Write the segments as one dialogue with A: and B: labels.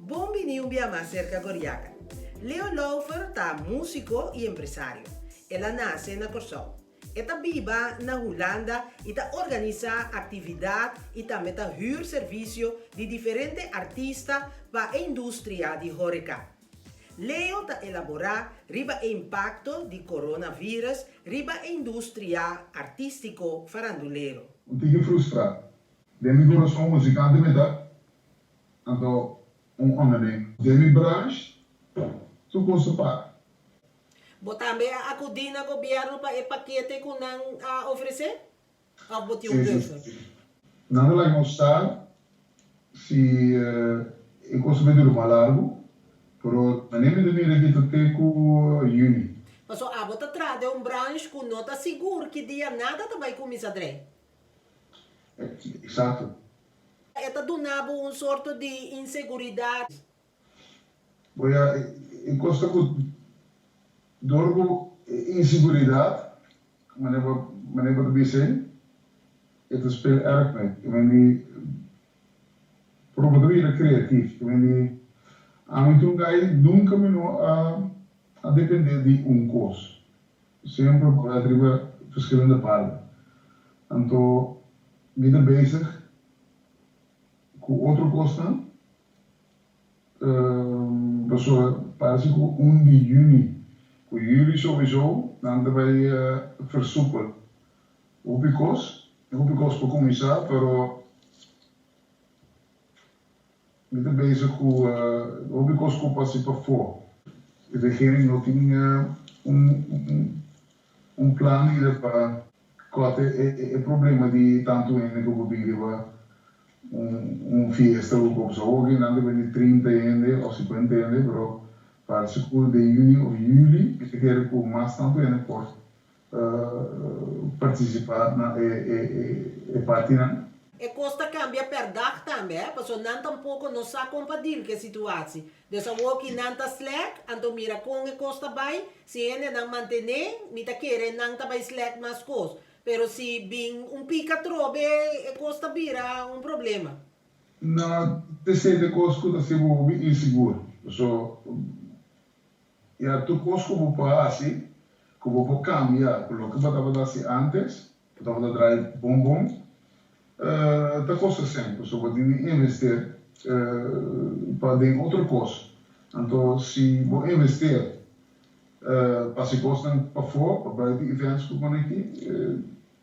A: Bon bini un bia mas serka Goriaka. Leo Lauffer ta músiko i empresario. El a nase na Kòrsou. E ta biba na Hulanda i ta organisá aktividat i tambe ta hür servisio di diferente artista pa e industria di hóreka. Leo ta elaborá riba e impakto di coronavirus riba e industria artístiko farandulero.
B: Un tiki frustrá. Den mi kurason muzikante mi ta, anto un ondernemer. Den mi branch tur kos ta para.
A: Bo tambe a akudí na gobièrnu pa e pakete ku nan a ofresé? Òf bo tin un buffer?
B: Nan ta laga nos sa si e kos ta bai dura mas largu, pero manera mi ta mira aki ta te ku yüni.
A: Pasobra abo ta traha den un branch ku no ta sigur ki dia nada ta bai kuminsá drei.
B: Eksakto.
A: E ta duna bo un sorto di inseguridat.
B: Bo ya e kos ta ku dor ku e inseguridat, manera bo manera bo ta bisa ei, e ta spel erg mee. Ke men di pero bo ta bira kreatif. Ke men di ami ta un guy nunka mi no a a depende di un kos. Semper bo a riba verschillende paden. Anto mi ta bezig ku otro kosnan. Pasobra parse ku un di yüni ku yüli souiso nan ta bai versupel hopi kos, hopi kos por kuminsá pero mi ta bezig ku hopi kos ku por hasi pafó. E regering no tin un plan ainda pa Kòt e problema di tantu hende ku por bin riba un fiesta ku por pasa. Awor nan ta bini 30 hende òf 50 hende, pero parse ku den yüni òf yüli mi ta kere ku mas tantu hende por partisipá na e partinan.
A: E kos ta kambia per dag tambe, pasobra nan tampoko no sa kon pa deal ku e situasi. Dus awor ki nan ta slèk, anto mira kon e kos ta bai, si hendenan mantené, mi ta kere nan ta bai slèk mas kos. Pero si bin un pika trobe, e kos ta bira un problema.
B: Na tercer e kos ku ta hasi bo hopi insigur. Paso ya tur kos ku bo por hasi, ku bo por kambia ku loke bo tabata hasi antes, Bo tabata draai bon bon. Ta kosta sèn, pasobra bo tin di invester pa den otro kos. Anto si bo invester pa hasi kosnan pafó, pa bai di events ku pone aki,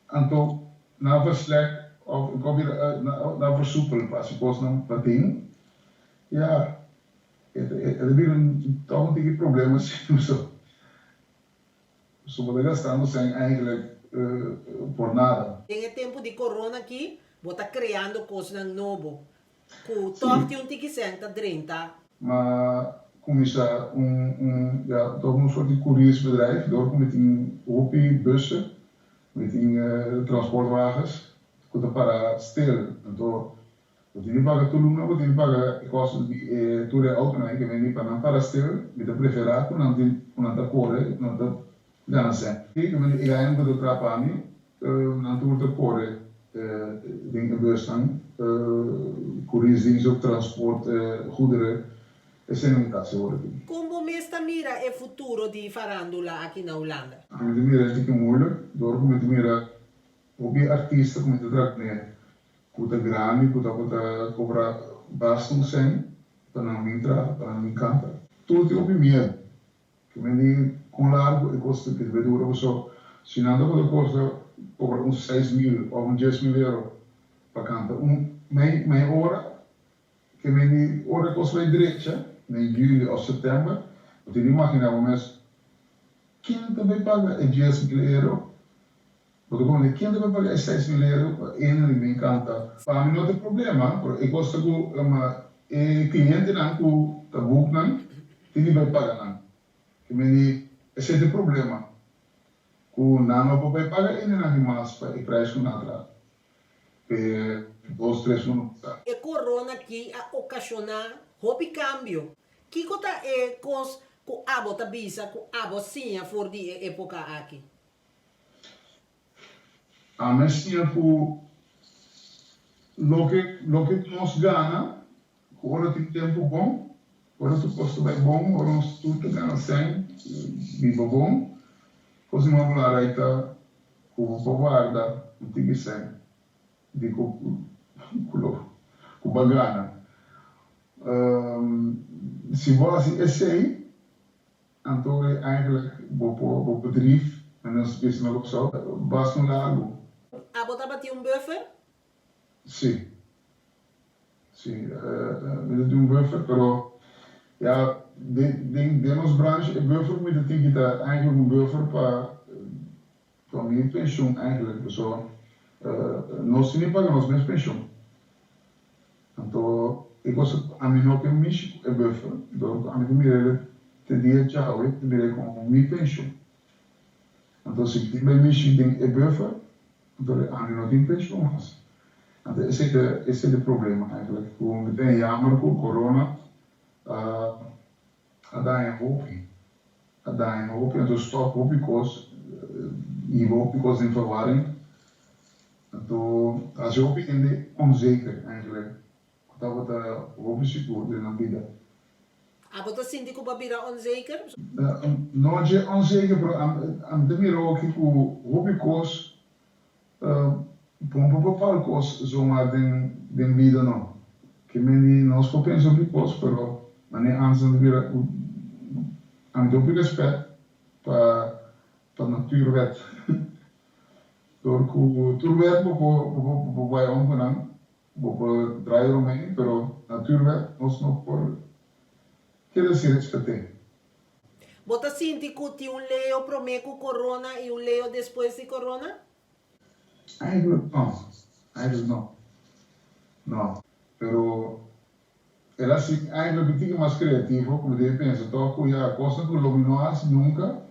B: anto nan a verslek òf e kòp nan a versupel pa hasi kosnan paden, ya, e ta bira tòg un tiki problema si, pasobra. So bo ta gastando sèn eigenlijk por nada.
A: Den e tempu di corona aki bo ta creando cosnan nobo cu tog tin un tiki sèn ta drenta.
B: Ma cuminsa un un ya tog un soort di couriersbedrijf door cu mi tin hopi bussen, mi tin transportwagens cu ta para stil anto Bo tin di paga tur luna, bo tin di paga e kosto di e tur e autonan ei ke bini pa nan para stil. Mi ta preferá ku nan tin ku nan ta kore, ku nan ta gana sèn. Ke bini e gainan ku ta traha pa mi, nan tur ta kore den e busnan, couriersdienst of transport goederen, esei mi ta hasi ora aki.
A: Kon bo mes ta mira e futuro di farandula aki na Hulanda?
B: Ami ta mira esaki moeilijk, dor ku mi ta mira hopi artista ku mi ta traha kuné Ku ta grandi ku tabata kobra basta un sèn pa nan bin traha, pa nan bin kanta. Tur tin hopi miedu. Ke men di kon largu e kos ta bai dura paso si nan tabata kosta kobra un 6000 òf un 10,000 euro pa kanta un mei mei ora, ke men di ora e kos bai drecha den juli òf sèptèmber bo tin di imaginá bo mes ken ta bai paga e 10,000 euro. Bo ta komende ken ta bai paga e 6000 euro pa ene di bin kanta? Pa mi no ta problema, pero e kos ta ku e klientenan ku ta boek nan tin di bai paga nan. Ke men di esei ta e problema, ku nan no por bai paga enenan di mas pa e prijs ku nan a traha p'e dos tres luna pasá.
A: E corona aki a okashoná hopi kambio. Kiko ta e kos ku abo ta bisa ku abo a siña for di e époka aki?
B: Ami a siña ku loke loke nos gana. Ku ora tin tempu bon, ora tur kos ta bai bon, ora nos tur ta gana sèn, biba bon, kos di mas belangrijk ta ku bo por warda un tiki sèn di ku ku ku bo a gana. Si bo hasi esei, anto eigenlijk bo por bo bedrijf, manera nos ta bisa na Kòrsou, basta un largu.
A: Abo tabatin un buffer?
B: Sí. Sí, mi ta tin un buffer, pero ya den den den nos branche e buffer ku mi ta tin ki ta eigenlijk un buffer pa pa mi penshun eigenlijk, pasobra nos tin di paga nos mes penshun. Anto e cosa ku ami no ke mishi ku e buffer, dor ku ami ta mira el te dia djawe, ta mira el komo mi penshun. Anto si mi tin bai mishi den e buffer, Anto e ami no tin penshun mas. Anto esei ta esei ta e problema eigenlijk. Ku mi ta jammer ku corona a a daña hopi. A daña hopi anto stop hopi kos, hiba hopi kos den verwarring. Anto hasi hopi hende onzeker eigenlijk. Ku tabata hopi sigur den nan bida.
A: Abo ta sinti ku bo a bira onzeker?
B: No dje onzeker, pero ami ta mira oki ku hopi kos bon por bepal kos zomaar den den bida no. Ke men di nos por pensa hopi kos, pero manera antes nan ta bira ami tin hopi respet pa pa natuurwet. Dor ku tur wet bo por bo por bai om ku nan. Bo por draai eromheen, pero natuurwet nos no por keda sin respet'é.
A: Bo ta sinti ku tin un Leo promé ku corona i un Leo despues di corona?
B: Eigenlijk no, eigenlijk no, no. Pero el a si eigenlijk un tiki mas creativo ku mi debe pensa tòg ku ya kosnan ku lo mi no hasi nunka,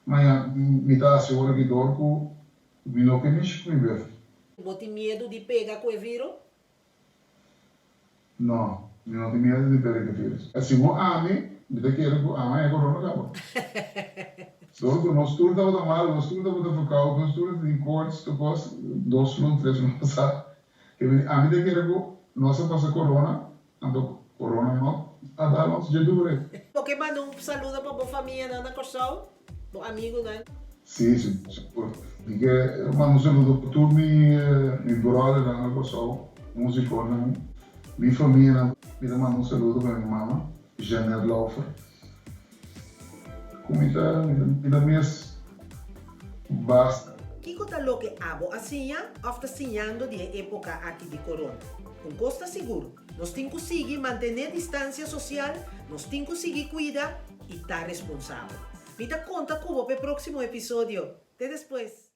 B: ma ya mi ta hasi ora ki dor ku Mi no ke mishi ku mi bef.
A: Bo tin miedu di pega ku e viro?
B: No, mi no tin miedu di pega ku e virus. Segun ami, mi ta kere ku ami a corona kaba. Dor ku nos tur tabata malu, nos tur tabata verkoud, nos tur tabata tin koorts, tur kos, dos luna, tres luna pasá. Ami ta kere ku nos a pasa corona, Anto corona no a dal nos dje dure.
A: Bo ke manda un saludo pa bo famianan na Kòrsou, bo amigunan?
B: Sí, sigur. Mi ke manda un saludo pa tur mi mi bròdernan na Kòrsou, músikonan, mi famianan. Mi ta manda un saludo pa mi mama, Jeanette Lauffer, ku mi ta mi ta mes basta.
A: Kiko ta loke abo a siña òf ta siñando di e époka aki di corona? Un kos ta sigur, nos tin ku sigui mantené distansia sosial, nos tin ku sigui kuida i ta responsabel. Mi ta konta ku bo p'e próksimo episodio. Te despues!